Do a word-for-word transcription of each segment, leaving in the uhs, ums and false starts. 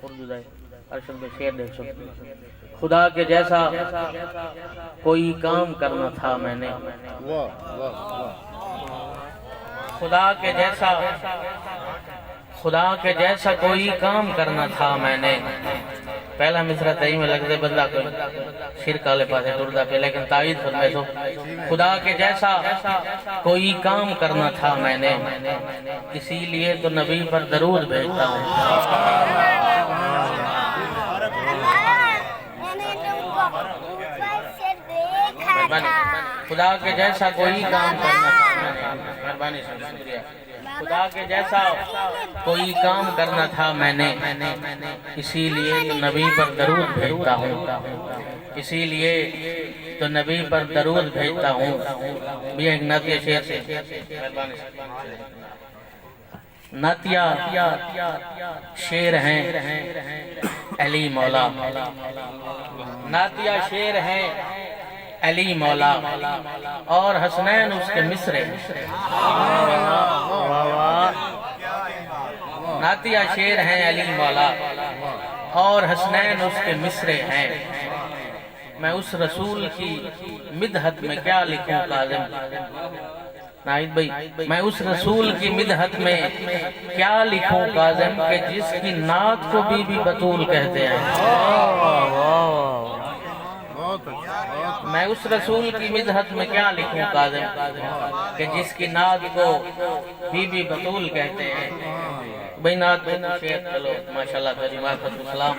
اردو دا ہے، ارشد بھائی شعر ݙیکھ سو۔ خدا کے جیسا کوئی کام کرنا تھا میں نے۔ خدا کے جیسا، خدا کے جیسا کوئی کام کرنا تھا میں نے۔ پہلا مصرع تئیں میں لڳدے بندہ کوئی شرک والے پاسے ٹردا پیا، لیکن تائید فرمائے سو، خدا کے جیسا کوئی کام کرنا تھا میں نے، اسی لیے تو نبی پر درود بھیجتا ہوں۔ میں نے تم کو اوپر سے دیکھا تھا۔ خدا کے جیسا کوئی کام کرنا تھا۔ مہربانی سر، شکریہ۔ خدا کے جیسا کوئی کام کرنا تھا میں نے، اسی لیے تو نبی پر درود بھیجتا ہوں، اسی لیے تو نبی پر درود بھیجتا ہوں۔ بھی ایک نعتیہ شعر سے۔ نعتیہ شعر ہیں علی مولا، نعتیہ شعر ہیں علی مولا، اور حسنین اس کے مصرع۔ نعتیہ شعر ہیں علی مولا، اور حسنین اس کے مصرع ہیں۔ میں اس رسول کی مدحت میں کیا لکھوں کاظم؟ ناہید بھائی، میں اس رسول کی مدحت میں کیا لکھوں کاظم، کہ جس کی نعت کو بی بی بتول کہتے ہیں۔ میں اس رسول کی مدحت میں کیا لکھوں کاظم، کہ جس کی نعت کو بی بی بتول کہتے ہیں۔ بھائی نعت کو شعر، چلو ماشاءاللہ، تیری معرفت کو سلام۔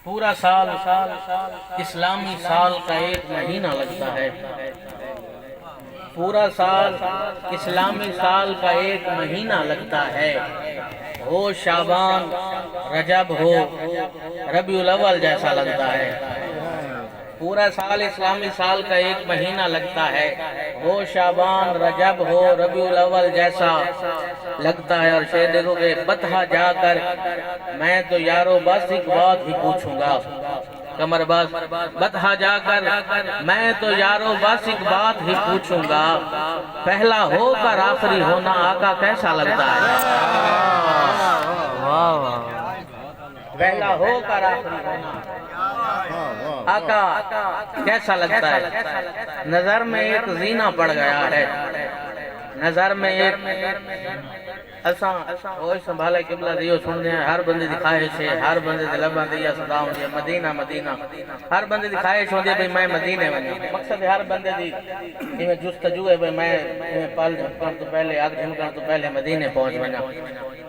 پورا سال اسلامی سال کا ایک مہینہ لگتا ہے۔ پورا سال اسلامی سال کا ایک مہینہ لگتا ہے۔ ہو شعبان، رجب ہو، ربیع الاول جیسا لگتا ہے۔ پورا سال اسلامی سال کا ایک مہینہ لگتا ہے۔ ہو شعبان، رجب ہو، ربیع الاول جیسا لگتا ہے۔ اور شعر دیکھو کہ بطحا جا کر میں تو یارو بس ایک بات ہی پوچھوں گا۔ قمر عباس، بطحا جا کر میں تو یارو بس ایک بات ہی پوچھوں گا، پہلا ہو کر آخری ہونا آقا کیسا لگتا ہے؟ واہ واہ۔ پہلا ہو کر آخری ہونا آقا کیسا لگتا ہے؟ نظر میں ایک زینہ پڑ گیا ہے، نظر میں ایک، اساں ہوش سنبھالے قبلہ دیو سنڑدے ہیں، ہر بندے دی خواہش ہے، ہر بندے دے لباں تے ایہا صدا ہوندی ہے، مدینہ مدینہ، ہر بندے دی خواہش ہوندی ہے بھئی میں مدینے ونجاں۔ مقصد ہے ہر بندے دی ایویں جستجو ہے بھئی میں ایویں پل جھمکݨ توں پہلے، اڳ جھمکݨ توں پہلے مدینے پہنچ ونجاں۔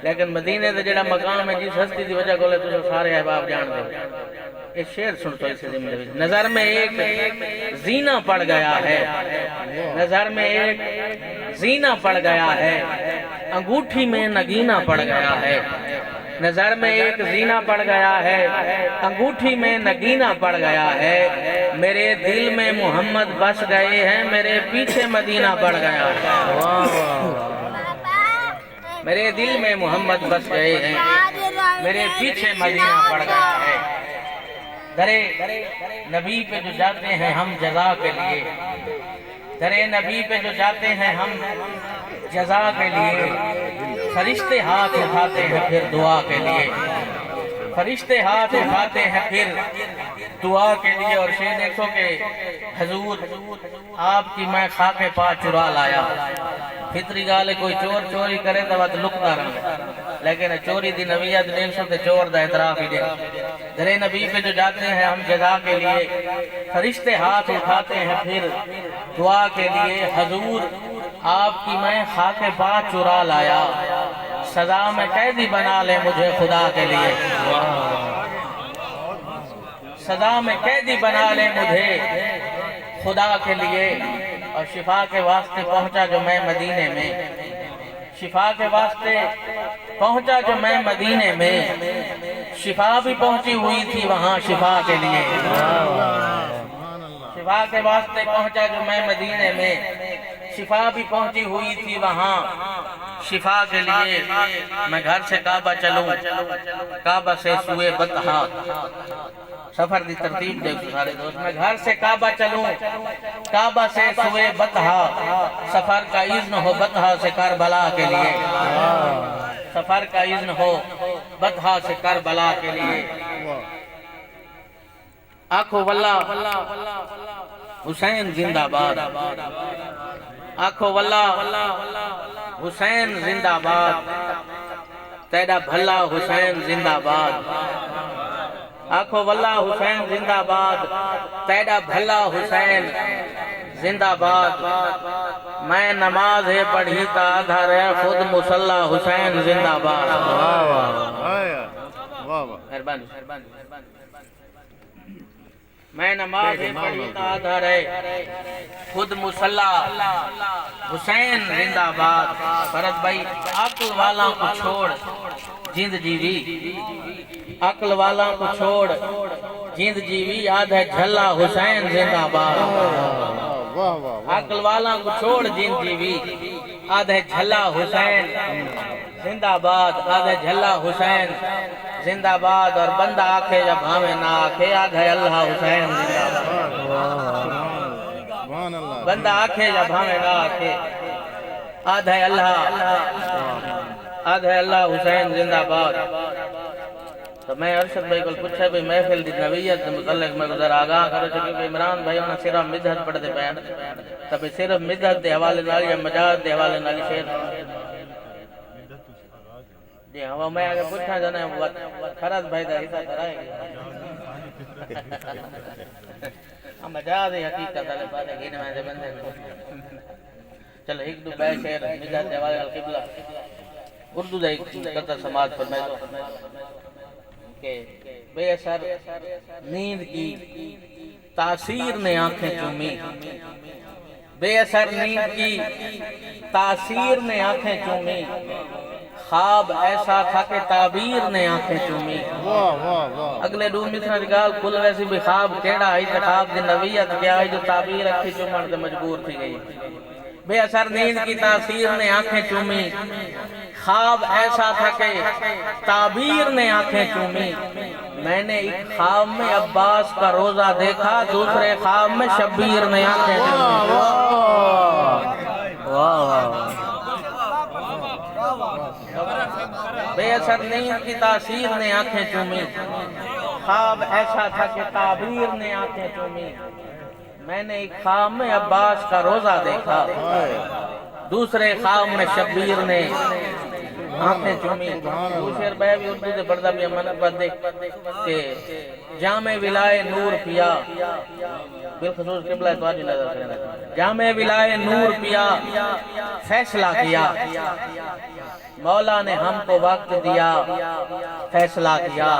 لیکن مدینے دا جیڑھا مقام ہے، جس ہستی دی وجہ کولے تساں سارے احباب ڄاݨدے ہو، اے شعر سݨ تو اس ضمن وچ، نظر میں ایک زینہ پڑ گیا ہے، نظر میں ایک زینہ پڑ گیا ہے، انگوٹھی میں نگینہ پڑ گیا ہے۔ نظر میں ایک زینہ پڑ گیا ہے، انگوٹھی میں نگینہ پڑ گیا ہے۔ میرے دل میں محمد بس گئے ہیں، میرے پیچھے مدینہ پڑ گیا ہے۔ میرے دل میں محمد بس گئے ہیں، میرے پیچھے مدینہ پڑ گیا ہے۔ درے نبی پہ جو جاتے ہیں ہم جزا کے لیے، درے نبی پہ جو جاتے ہیں ہم جزا کے لیے، فرشتے ہاتھ اٹھاتے ہیں پھر دعا کے لیے، فرشتے ہاتھ اٹھاتے ہیں پھر دعا کے لیے۔ اور شعر دیکھو کہ حضور آپ کی میں خاک پا چرا لایا۔ فطری ڳالھ ہے، کوئی چور چوری کرے تاں وت لکدا رہندے، لیکن چوری دی نوعیت ݙیکھسو تے چور دا اعتراف ہی ݙیکھسو۔ درے نبی پہ جو جاتے ہیں ہم جزا کے لیے، فرشتے ہاتھ اٹھاتے ہیں پھر دعا کے لیے۔ حضور آپ کی میں خاک پا چرا لایا، سزا میں قیدی بنا لے مجھے خدا کے لیے۔ سزا میں قیدی بنا لے مجھے خدا کے لیے۔ اور شفا کے واسطے پہنچا جو میں مدینے میں، شفا کے واسطے پہنچا جو میں مدینے میں، شفا بھی پہنچی ہوئی تھی وہاں شفا کے لیے۔ شفا کے واسطے پہنچا جو میں مدینے میں، شفا بھی پہنچی ہوئی تھی وہاں شفا کے لیے۔ میں گھر سے کعبہ چلوں، کعبہ سے سوئے بطحا۔ سفر دی ترتیب ݙیکھو سارے دوست، میں گھر سے کعبہ چلوں، کعبہ سے سوئے بطحا، سفر کا اذن ہو بطحا سے کربلا کے لیے۔ سفر کا اذن ہو، بطحا سے کربلا کے لیے۔ آکھو واللہ حسین زندہ باد، آکھو واللہ حسین زندہ باد، تیݙا بھلا حسین زندہ باد۔ آکھو واللہ حسین زندہ باد، تیݙا بھلا حسین زندہ باد۔ میں نماز ہے پڑھی تا آدھا رہ، خود مصلی حسین زندہ باد۔ واہ واہ۔ واہ واہ۔ مہربانی۔ میں نماز ہے پڑھی تا آدھا رہ، خود مصلی حسین زندہ باد۔ فرد بھائی، عقل والاں کوں چھوڑ، جند جیوی۔ عقل والاں کوں چھوڑ، جند جیوی، آدھے جھلا حسین زندہ باد۔ واہ واہ واہ۔ عقل والاں کوں چھوڑ، جند جیوی، آدھے جھلا حسین زندہ باد، آدھے جھلا حسین زندہ باد۔ اور بندہ آکھے یا بھاویں نہ آکھے، آدھے اللہ حسین زندہ باد۔ سبحان اللہ۔ بندہ آکھے یا بھاویں نہ آکھے، آدھے اللہ، آدھے اللہ حسین زندہ باد۔ تو میں ارشد بھائی کول پچھا بھئی محفل دی نوعیت دے متعلق میکوں ذرا آگاہ کرو، کیونکہ عمران بھائی انہاں صرف مدحت پڑھدے پئے ہن۔ تاں بھئی صرف مدحت دے حوالے نال یا مجاز دے حوالے نال شعر؟ جی ہاں، وہ میں آگے پچھا جانا ہے، وہ فرد بھائی دا حصہ کرائے گا۔ ہاں، مجاز ہے، حقیقت والے پاسے گھن ویندے بندے۔ چلو، ہک ݙو ٻئے شعر مزاج دے حوالے نال قبلہ اردو دا ہک قطعہ سماعت فرمائے تو کہ بے اثر نیند کی تاثیر نے آنکھیں چومی، بے اثر نیند کی تاثیر نے آنکھیں چومی، خواب ایسا تھا کہ تعبیر نے آنکھیں چومی۔ واہ، واہ، واہ۔ اڳلے ݙو مصرعاں دی ڳالھ کھل ویسی بھئی خواب کیڑھا ہئی تے خواب دی نوعیت کیا ہئی جو تعبیر اکھیں چومݨ تے مجبور تھی ڳئی۔ بے اثر نیند کی تاثیر نے آنکھیں چومی، خواب ایسا تھا کہ تعبیر نے آنکھیں چومی۔ میں نے ایک خواب میں عباس کا روضہ دیکھا، دوسرے خواب میں شبیر نے آنکھیں چومی۔ واہ، واہ، واہ۔ بے اثر نیند کی تاثیر نے آنکھیں چومی، خواب ایسا تھا کہ تعبیر نے آنکھیں چومی۔ میں نے ایک خواب میں عباس کا روضہ دیکھا، دوسرے خواب میں شبیر نے آنکھیں چومی۔ ݙو شعر ٻئے وی اردو دے پڑھدا پیا من پڑھ دے کہ جام ولائے نور پیا، بالخصوص قبلہ تہاݙی نظر کریندا، جام ولائے نور پیا، فیصلہ کیا۔ مولا نے ہم کو وقت دیا، فیصلہ کیا۔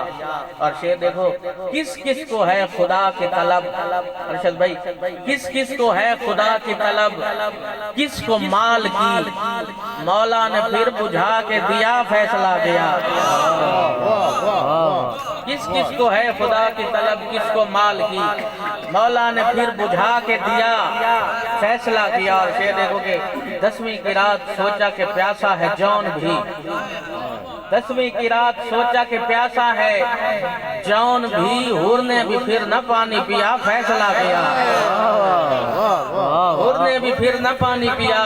اور شعر دیکھو، کس کس کو ہے خدا کی طلب، ارشد بھائی، کس کس کو ہے خدا کی طلب، کس کو مال کی، مولا نے پھر بجھا کے دیا، فیصلہ کیا۔ کس کس کو ہے خدا کی طلب، کس کو مال کی، مولا نے پھر بجھا کے دیا، فیصلہ کیا۔ اور شعر دیکھو کہ دسویں کی رات سوچا کہ پیاسا ہے جون بھی، دسویں کی رات سوچا کہ پیاسا ہے جون بھی، حور نے بھی پھر نہ پانی پیا، فیصلہ کیا۔ واہ، واہ، واہ۔ حور نے بھی پھر نہ پانی پیا،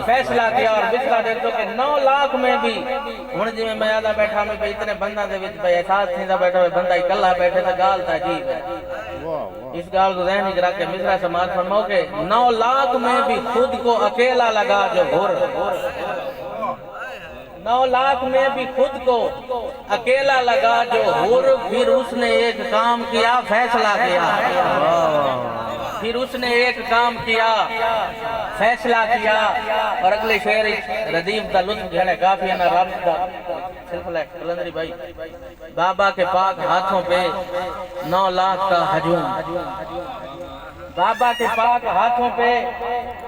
فیصلہ کیا۔ اور مصرعہ دیکھو کہ نو لاکھ میں بھی، ہݨ جیویں میں آہدا ٻیٹھا میں بھئی اتنے بنداں دے وچ بھئی احساس تھیندا ٻیٹھا ہوئے، بندہ اکلا ٻیٹھے تے ڳالھ تاں عجیب ہے۔ واہ، واہ۔ اس ڳالھ کوں ذہن وچ رکھ کے مصرعہ سماعت فرماؤ کہ نو لاکھ میں بھی خود کو اکیلا لگا جو حر، نو لاکھ میں بھی خود کو اکیلا لگا جو حر، پھر اس نے ایک کام کیا، فیصلہ کیا۔ پھر اس نے ایک کام کیا، فیصلہ کیا۔ اور اڳلے شعر وچ ردیف دا لطف گھن ہے، کافی انہاں رب دا سلسلہ ہے، قلندری بھائی۔ بابا کے پاک ہاتھوں پہ نو لاکھ کا ہجوم، بابا کے پاک ہاتھوں پہ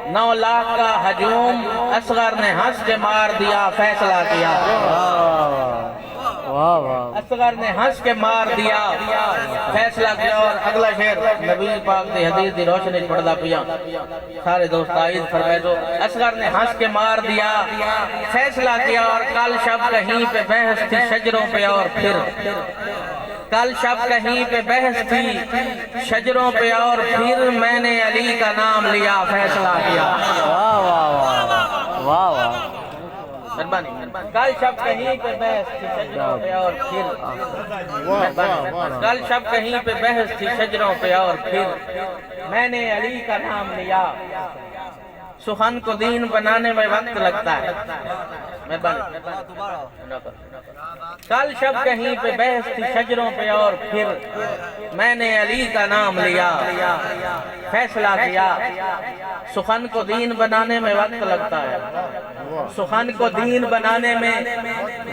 نو لاکھ کا ہجوم، اصغر نے ہنس کے مار دیا، فیصلہ کیا۔ واہ، واہ۔ اصغر نے ہنس کے مار دیا، فیصلہ کیا۔ اور اڳلا شعر نبی پاک دی حدیث دی روشنی پڑھدا پیاں، سارے دوست تائید فرمائے تو۔ اصغر نے ہنس کے مار دیا، فیصلہ کیا۔ اور کل شب کہیں پہ بحث تھی شجروں پہ، اور پھر کل شب کہیں پہ بحث تھی شجروں پہ، اور پھر میں نے علی کا نام لیا، فیصلہ کیا۔ واہ، واہ، واہ، واہ۔ واہ، واہ۔ مہربانی۔ کل شب کہیں پہ بحث تھی شجروں پہ اور پھر، مہربانی۔ کل شب کہیں پہ بحث تھی شجروں پہ اور پھر میں نے علی کا نام لیا۔ سخن کو دین بنانے میں وقت لگتا ہے۔ مہربانی۔ کل شب کہیں پہ بحث تھی شجروں پہ اور پھر میں نے علی کا نام لیا، فیصلہ کیا۔ سخن کو دین بنانے میں وقت لگتا ہے، سخن کو دین بنانے میں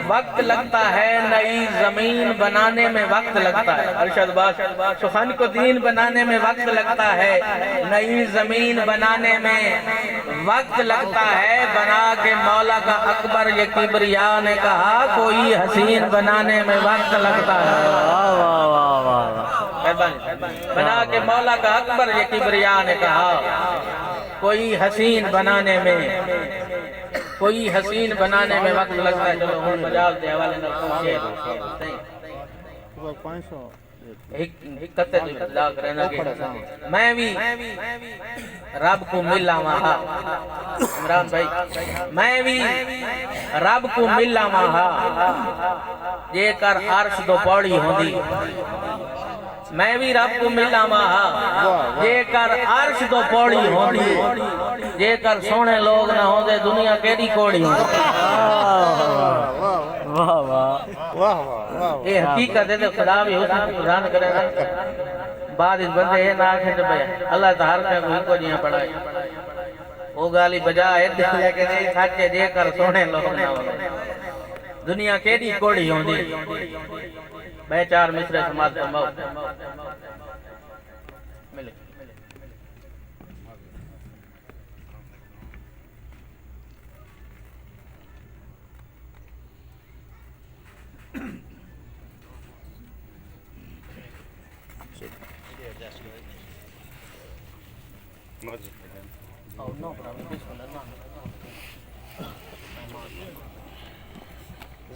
وقت لگتا ہے، نئی زمین بنانے میں وقت لگتا ہے۔ ارشد باش، سخن کو دین بنانے میں وقت لگتا ہے، نئی زمین بنانے میں وقت لگتا ہے۔ بنا کے مولا کا اکبر یہ کبریا نے کہا، کوئی حسین بنانے میں وقت لگتا ہے۔ واہ، واہ، واہ، واہ، واہ۔ مہربانی۔ بنا کے مولا کا اکبر یہ کبریا نے کہا، کوئی حسین بنانے میں، کوئی حسین بنانے میں وقت لگتا ہے۔ چلو، ہن مجاز دے حوالے نال شعر۔ ہک، ہک قطعے توں ابتدا کرینداں کہ میں وی رب کوں مل آواں ہا۔ عمران بھائی، میں وی رب کوں مل آواں ہا، جے کر عرش دو پوڑی ہوندی۔ میں وی رب کوں مل آواں ہا، جے کر عرش دو پوڑی ہوندی۔ جے کر سوہݨے لوگ نہ ہوندے، دنیا کیݙی کوڑی ہوندی۔ واہ، واہ۔ واہ، واہ، واہ۔ اے حقیقت ہے تے خدا وی حسن پسند کریندا۔ بعد وچ بندے اے نہ آکھن تے بھئی اللہ تاں ہر کہیں کوں ہکو جیہاں بݨائے۔ او ڳالھ ہی بجا ہے، لیکن اے سچ ہے، جے کر سوہݨے لوگ نہ ہوندے، دنیا کیݙی کوڑی ہوندی۔ ٻئے چار مصرعے سماعت فرماؤ۔ ملے۔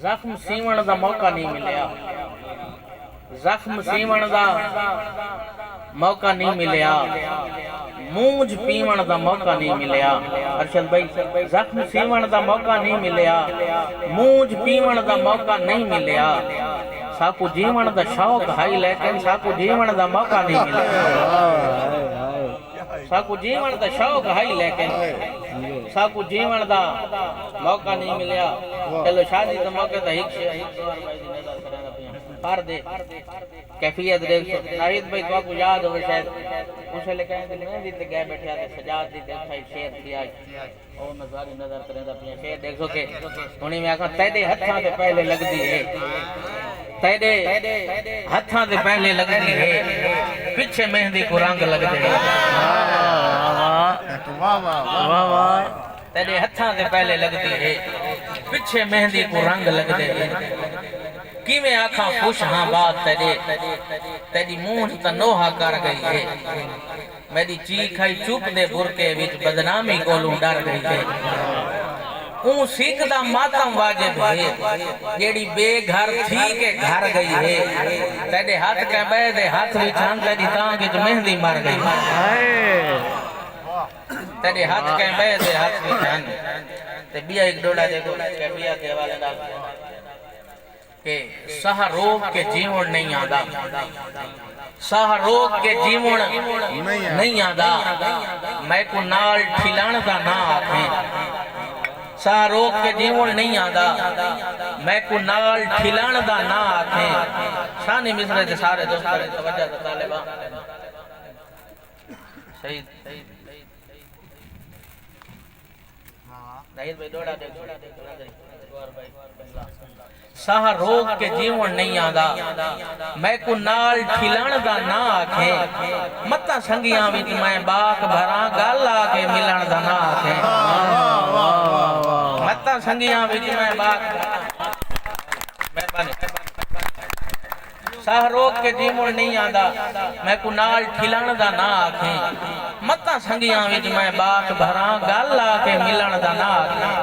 زخم سیوݨ دا موقع نہیں ملیا، زخم سیوݨ دا موقع نہیں ملیا، مونجھ پیوݨ دا موقع نہیں ملیا۔ ارشد بھائی، زخم سیوݨ دا موقع نہیں ملیا، مونجھ پیوݨ دا موقع نہیں ملیا۔ ساکوں جیوݨ دا شوق ہئی، لیکن ساکوں جیوݨ دا موقع نہیں ملیا۔ ساکوں جیوݨ دا شوق ہئی، لیکن ساکوں جیوݨ دا موقع نہیں ملیا۔ چلو، شادی دے موقع تے ہک شعر، ہک شعر بھائی دی نظر کریندا پیاں۔ پردے۔ کیفیت ݙیکھسو۔ ناہید بھائی، تہاکوں یاد ہووے شاید، اس ویلے کہیں دی مہندی تے ڳئے ٻیٹھے تے سجاد دی ݙیکھا ہی شعر تھیا ہئی۔ او میں ساری نظر کریندا پیاں۔ شعر ݙیکھسو کہ ہݨی میں آکھاں، تیݙے ہتھاں تے پہلے لڳدی ہے، تیݙے ہتھاں تے پہلے لڳدی ہے، پچھے مہندی کوں رنگ لڳدے۔ واہ، واہ، واہ، واہ۔ تیݙے ہتھاں تے پہلے لڳدی ہے، پچھے مہندی کوں رنگ لڳدے۔ کیویں آکھاں خوش ہاں بات تیݙے، تیݙی مونجھ تاں نوحہ کر ڳئی ہے۔ میݙی چیخ ہئی چپ دے برقعے وچ، بدنامی کولوں ݙر ڳئی ہے۔ اوں سک دا ماتم واجب ہے، جیڑھی بے گھر تھی کے گھر ڳئی ہے۔ تیݙے ہتھ کہیں ٻئے دے ہتھ وچ ہن، تیݙی تانگھ وچ مہندی مر ڳئی۔ تیݙے ہتھ کہیں ٻئے دے ہتھ وچ ہن۔ تے ٻیا ہک ݙوہڑا ݙیکھو کیفیت دے حوالے نال۔ کہ ساہ روک کے جیوݨ نہیں آندا، ساہ روک کے جیوݨ نہیں آندا، میکوں نال ٹھلݨ دا نہ آکھیں۔ ساہ روک کے جیوݨ نہیں آندا، میکوں نال ٹھلݨ دا نہ آکھیں۔ ثانی مصرعے تے سارے دوستاں دی توجہ دا طالباں۔ سعید۔ ناہید بھائی، ݙوہڑا ݙیکھو۔ ساہ روک کے جیوݨ نہیں آندا، میکوں نال ٹھلݨ دا نہ آکھیں۔ متاں سنگیاں وچ میں ٻاکھ بھراں، ڳل آ کے ملݨ دا نہ آکھیں۔ متاں سنگیاں وچ میں ٻاکھ بھراں۔ مہربانی۔ ساہ روک کے جیوݨ نہیں آندا، میکوں نال ٹھلݨ دا نہ آکھیں۔ متاں سنگیاں وچ میں ٻاکھ بھراں، ڳل آ کے ملݨ دا نہ آکھیں۔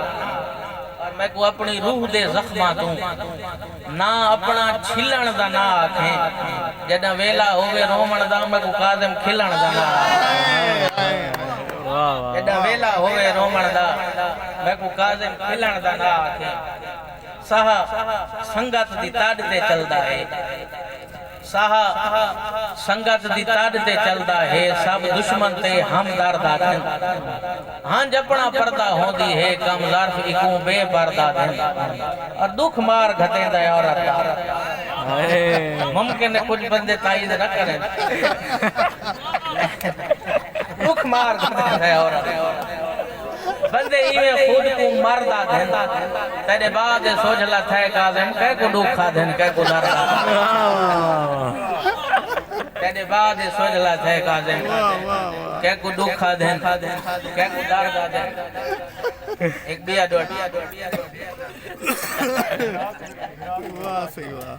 پر میکوں اپݨی روح دے زخماں توں نہ اپݨا چھلݨ دا نہ آکھیں۔ جݙاں ویلا ہووے رووݨ دا، میکوں کاظم کھلݨ دا نہ آکھیں۔ واہ، واہ۔ جݙاں ویلا ہووے رووݨ دا، میکوں کاظم کھلݨ دا نہ آکھیں۔ ساہ سنگت دی تݙ تے چلدا ہے۔ ساہ سنگت دی تݙ تے چلدا ہے، سب دشمن تے ہمدرد آکھن۔ ہنج اپݨا پردہ ہوندی ہے، کم ظرف اکوں بے پردہ دھن۔ اور ݙکھ مار گھتیندا ہے عورت دا۔ ہائے۔ ممکن ہے کجھ بندے تائید نہ کرن۔ ݙکھ مار گھتیندا ہے عورت۔ بندے ایویں خود کوں مرد آکھن۔ تیݙے بعد اے سوجھلا تھئے کاظم، کئے کوں ݙکھ آدھن، کئے کوں درد آدھن۔ واہ، واہ۔ تیݙے بعد اے سوجھلا تھئے کاظم، واہ، واہ، واہ۔ کئے کوں ݙکھ آدھن، کئے کوں درد آدھن۔ ہک ٻیا ݙوہڑا۔ واہ سئیں واہ۔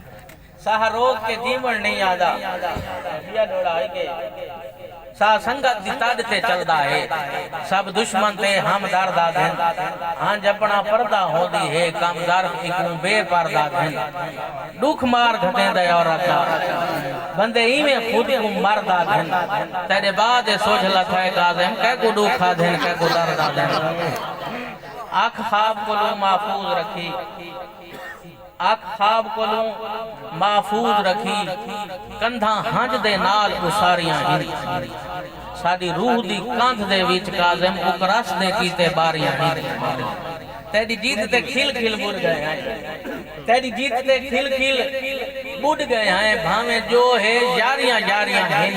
ساہ روک کے جیوݨ نئیں آندا۔ ٻیا ݙوہڑا ہئی کہ ساہ سنگت دی تݙ تے چلدا ہے، سب دشمن تے ہمدرد آدھن۔ ہنج اپݨا پردہ ہوندی ہے، کم ظرف اکوں بے پردہ آدھن۔ ݙکھ مار گھتیندا ہے عورت دا، بندے ایویں خود کوں مرد آدھن۔ تیݙے بعد اے سوجھلا تھئے کاظم، کئے کوں ݙکھ آدھن، کئے کوں درد آدھن۔ اکھ خواب کولوں محفوظ رکھی، اکھ خواب کولوں محفوظ رکھی، کندھاں ہنج دے نال اساریاں ہن۔ ساݙی روح دی کندھ دے وچ کاظم اکرس دے کیتے ٻاریاں ہن۔ تیݙی جیت تے کھل کھل ٻݙ ڳئے ہیں، تیݙی جیت تے کھل کھل ٻݙ ڳئے ہیں، بھانویں جو ہے یاریاں یاریاں ہن۔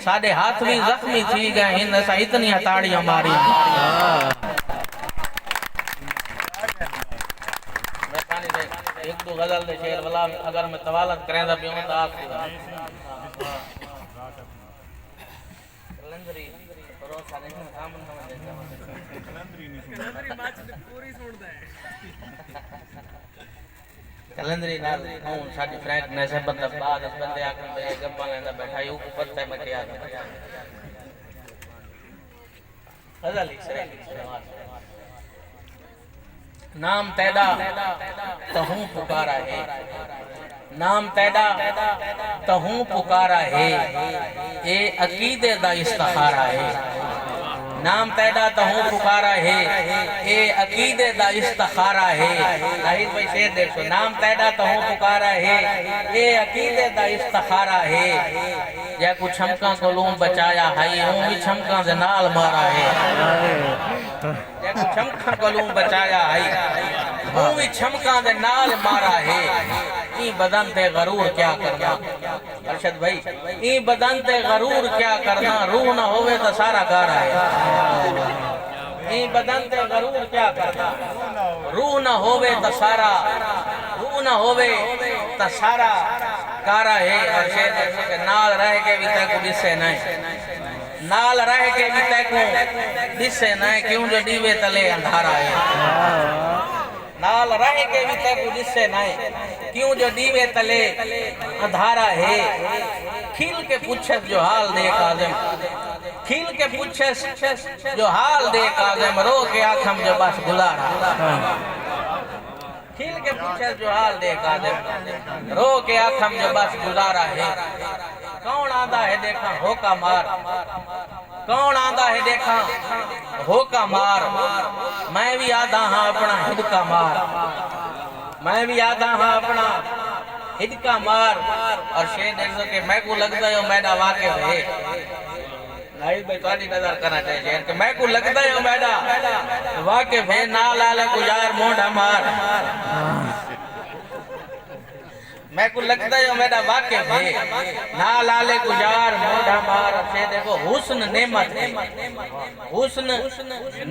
ساݙے ہتھ وی زخمی تھی ڳئے ہن، اساں اتنیاں تاڑیاں ماریاں۔ مہربانی سئیں، ہک ݙو غزل دے شعر ولا، اگر میں طوالت کریندا پیوں تاں آکھ ݙیو۔ قلندری، بھروسہ نہیں، سامݨے نہ ونڄے۔ قلندری مچ پوری سݨدا ہے۔ قلندری نال ہوں ساݙی فرینک نسبت دا بعد اس بندے آکھن بھئی اے گپاں لیندا ٻیٹھا ہئی، اوکوں پتہ ہے میں کیا آکھاں۔ غزل ہی سرائیکی سنوا۔ نام تیݙا تہوں پکارا ہے، نام تیݙا تہوں پکارا ہے، اے عقیدے دا استخارہ ہے۔ نام تیݙا تہوں پکارا ہے، اے عقیدے دا استخارہ ہے۔ ناہید بھائی شعر ݙیکھو، نام تیݙا تہوں پکارا ہے، اے عقیدے دا استخارہ ہے۔ جیکوں چھمکاں کولوں بچایا ہئی، اوں وی چھمکاں دے نال مارا ہے۔ جیکوں چھمکاں کولوں بچایا ہئی، اوں وی چھمکاں دے نال مارا ہے۔ ایں بدن تے غرور کیا کرنا؟ ارشد بھائی، ایں بدن تے غرور کیا کرنا؟ روح نہ ہووے تاں سارا گارا ہے۔ ایں بدن تے غرور کیا کرنا؟ روح نہ ہووے تاں سارا، روح نہ ہووے تاں سارا گارا ہے۔ اور شعر ݙیکھو کہ نال رہ کے وی تیکوں ݙسے نئیں، نال رہ کے وی تیکوں ݙسے نئیں، کیوں جو ݙیوے تلے اندھارا ہے۔ نال رہ کے وی تیکوں ݙسے نئیں، کیوں جو ݙیوے تلے اندھارا ہے۔ کھل کے پچھس جو حال ݙے کاظم، کھل کے پچھس جو حال ݙے کاظم، رو کے آکھم جو بس گزارا۔ کھل کے پچھس جو حال ݙے کاظم، رو کے آکھم جو بس گزارا ہے۔ کون آندا ہے ݙیکھاں ہوکا مار، کون آندا ہے ݙیکھاں ہوکا مار، میں وی آہدا ہاں اپݨا ہݙکا مار، میں وی آہدا ہاں اپݨا ہݙکا مار۔ اور شعر ݙیکھو کہ میکوں لڳدا ہے او میݙا واقف ہے۔ ناہید بھائی تہاݙی نظر کرݨا چاہیے کہ میکوں لڳدا ہے او میݙا واقف ہے، نال آلے کوں یار مونڈھا مار۔ میکوں لڳدا ہے او میݙا واقف ہے، نال آلے کوں یار مونڈھا مار۔ اچھے ݙیکھو، حسن نعمت ہے، حسن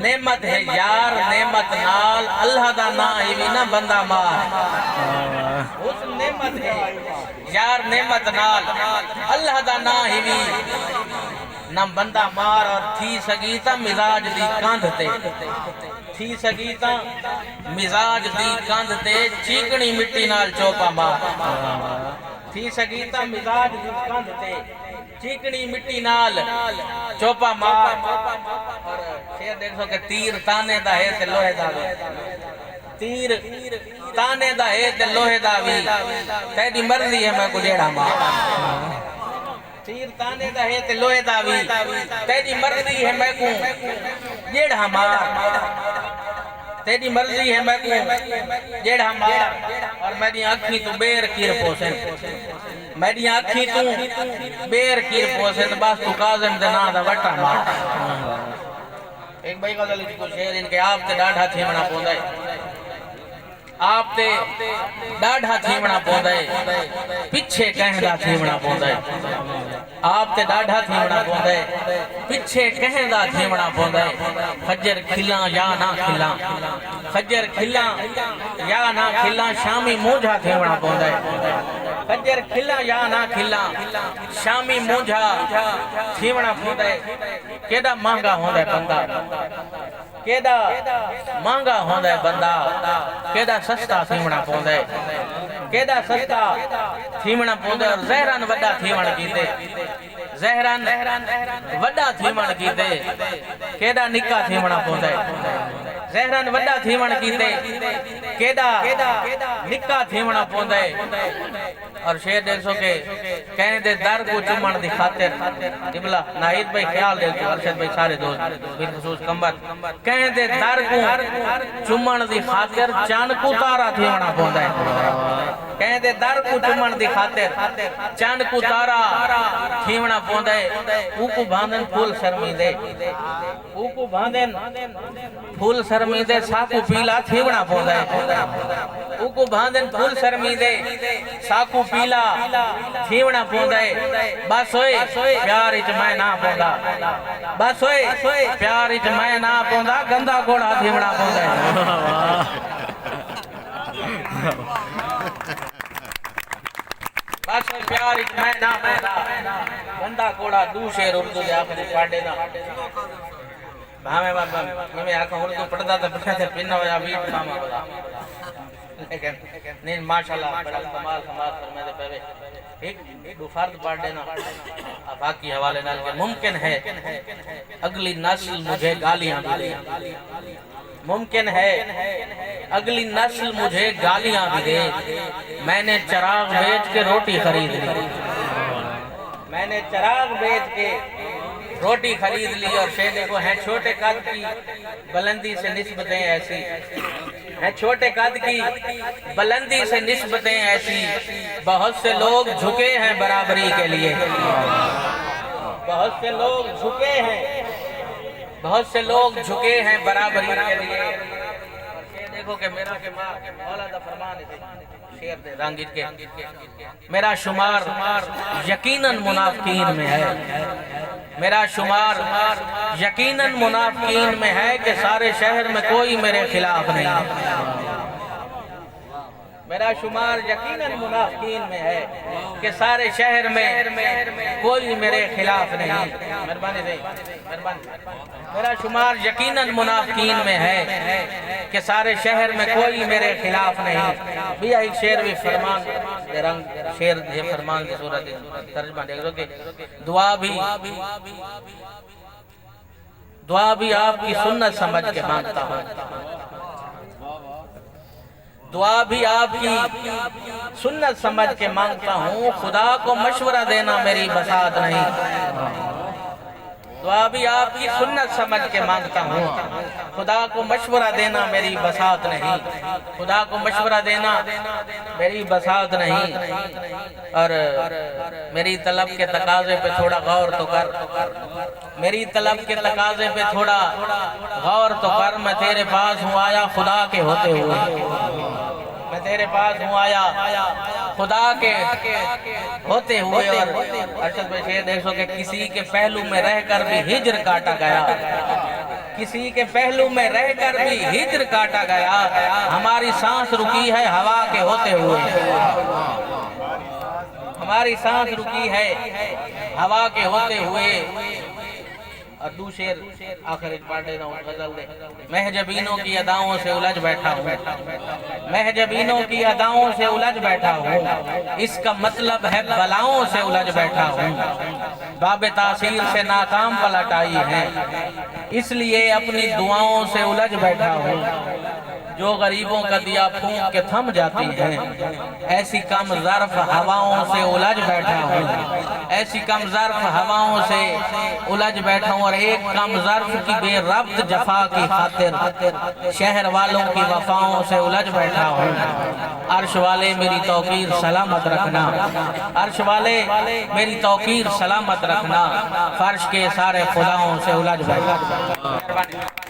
نعمت ہے، یار نعمت نال اللہ دا ناں ہیوی نہ بندہ مار۔ حسن نعمت ہے، یار نعمت نال اللہ دا ناں ہیوی نہ بندہ مار۔ اور تھی سڳی تاں مزاج دی کندھ تے، تھی سڳی تاں مزاج دی کندھ تے چیکݨی مٹی نال چوپا مار۔ تھی سڳی تاں مزاج دی کندھ تے چیکݨی مٹی نال چوپا مار۔ اور شعر ݙیکھو کہ تیر تانے دا ہے تے لوہے دا وی، تیر تانے دا ہے تے لوہے دا وی، تیݙی مرضی ہے میکوں جیڑھا مار۔ تیر تانے دا ہے تے لوہے دا وی۔ تیݙی مرضی ہے میکوں جیڑھا مار۔ تیݙی مرضی ہے میکوں جیڑھا مار۔ اور میݙیاں اکھیں توں ٻیر کر پوسن۔ میݙیاں اکھیں توں ٻیر کر پوسن، بس توں کاظم دے ناں دا وٹا مار۔ ہک ٻئی غزل اچ کوئی شعر ہن کہ آپ تے ݙاڈھا تھیوݨا پوندا ہے۔ آپ تے ݙاڈھا تھیوݨا پوندا ہے، پچھے کہیں دا تھیوݨا پوندا ہے۔ آپ تے ݙاڈھا تھیوݨا پوندا ہے، پچھے کہیں دا تھیوݨا پوندا ہے۔ فجر کھلاں یا نہ کھلاں، فجر کھلاں یا نہ کھلاں، شامی مونجھا تھیوݨا پوندا ہے۔ فجر کھلاں یا نہ کھلاں، شامی مونجھا تھیوݨا پوندا ہے۔ کیݙا مہنگا ہوندا ہے بندہ، کیݙا مہنگا ہوندا ہے بندہ، کیݙا سستا تھیوݨا پوندا ہے، کیݙا سستا تھیوݨا پوندا ہے۔ اور زہراً وݙا تھیوݨ کیتے، زہراً وݙا تھیوݨ کیتے کیݙا نکا تھیوݨا پوندا ہے۔ زہراً وݙا تھیوݨ کیتے کیݙا نکا تھیوݨا پوندا ہے۔ اور شعر ݙیکھسو کہ کہیں دے در کوں چمݨ دی خاطر، قبلہ ناہید بھائی، خیال ݙیکھو، ارشد بھائی، سارے دوست، بالخصوص قمر، کہیں دے در کوں چمݨ دی خاطر چن کوں تارا تھیوݨا پوندا ہے۔ کہیں دے در کوں چمݨ دی خاطر چن کوں تارا تھیوݨا پوندا ہے۔ اوکوں بھاندن پھل شرمیندے، اوکوں بھاندن پھل شرمیندے، ساکوں پیلا تھیوݨا پوندا ہے۔ اوکوں بھاندن پھل شرمیندے، ساکوں پیلا تھیوݨا پوندا ہے۔ بس اوئے، پیار اچ میں نہ پوندا۔ بس اوئے، پیار اچ میں نہ پوندا، گندا گھوڑا تھیوݨا پوندا ہے۔ بس اوئے، پیار اچ میں نہ پوندا، گندا گھوڑا۔ ݙو شعر اردو دے آخری پڑھ ݙینا۔ بھاویں میں، میں، میں آکھاں اردو پڑھدا تے پڑھدا تے پن ہویا ویٹ ماما والا۔ لیکن نہیں، ماشاءاللہ، بڑا کمال، کمال فرمیندے پئے وے۔ ہک ݙو فرد پڑھ ݙینا آفاقی حوالے نال کہ ممکن ہے اگلی نسل مجھے گالیاں بھی دے۔ ممکن ہے اگلی نسل مجھے گالیاں بھی دے۔ میں نے چراغ بیچ کے روٹی خرید لی۔ میں نے چراغ بیچ کے روٹی خرید لی۔ اور شعر ݙیکھو، ہیں چھوٹے قد کی بلندی سے نسبتیں ایسی، ہیں چھوٹے قد کی بلندی سے نسبتیں ایسی، بہت سے لوگ جھکے ہیں برابری کے لیے، بہت سے لوگ جھکے ہیں، بہت سے لوگ جھکے ہیں برابری کے لیے۔ اور شعر ݙیکھو کہ میرا شمار، مولا دا فرمان ہے، شعر دے رنگ اچ کے، میرا شمار یقیناً منافقین میں ہے، میرا شمار یقیناً منافقین میں ہے کہ سارے شہر میں کوئی میرے خلاف نہیں۔ میرا شمار یقیناً منافقین میں ہے کہ سارے شہر میں کوئی میرے خلاف نہیں۔ مہربانی بھائی، مہربانی۔ میرا شمار یقیناً منافقین میں ہے کہ سارے شہر میں کوئی میرے خلاف نہیں۔ ٻیا ہک شعر وی فرمان دے رنگ، شعر دے فرمان دی صورت وچ ترجمہ ݙیکھو کہ دعا بھی، دعا بھی آپ کی سنت سمجھ کے مانگتا ہوں۔ دعا بھی آپ کی سنت سمجھ کے مانگتا ہوں، خدا کو مشورہ دینا میری بساط نہیں۔ دعا بھی آپ کی سنت سمجھ کے مانگتا ہوں، خدا کو مشورہ دینا میری بساط نہیں۔ خدا کو مشورہ دینا میری بساط نہیں۔ اور میری طلب کے تقاضے پہ تھوڑا غور تو کر۔ میری طلب کے تقاضے پہ تھوڑا غور تو کر، میں تیرے پاس ہوں آیا خدا کے ہوتے ہوئے۔ میں تیرے پاس ہوں آیا خدا کے ہوتے ہوئے۔ اور ارشد بھائی شعر ݙیکھسو کہ کسی کے پہلو میں رہ کر بھی ہجر کاٹا گیا، کسی کے پہلو میں رہ کر بھی ہجر کاٹا گیا، ہماری سانس رکی ہے ہوا کے ہوتے ہوئے، ہماری سانس رکی ہے ہوا کے ہوتے ہوئے۔ اور ݙو شعر آخر وچ پڑھ ݙینا ہوں غزل دے۔ مہجبینوں کی اداؤں سے الجھ بیٹھا ہوں، مہجبینوں کی اداؤں سے الجھ بیٹھا ہوں، اس کا مطلب ہے بلاؤں سے الجھ بیٹھا ہوں۔ باب تاثیر سے ناکام پلٹ آئی ہیں، اس لیے اپنی دعاؤں سے الجھ بیٹھا ہوں۔ جو غریبوں کا دیا پھونک کے تھم جاتی ہیں، ایسی کم ظرف ہواؤں سے الجھ بیٹھا ہوں، ایسی کم ظرف ہواؤں سے الجھ بیٹھا ہوں، اور ایک کم ظرف کی بے ربط جفا کی خاطر شہر والوں کی وفاؤں سے الجھ بیٹھا ہوں۔ عرش والے، میری توقیر سلامت رکھنا، عرش والے، میری توقیر سلامت رکھنا، فرش کے سارے خداؤں سے الجھ بیٹھا ہوں۔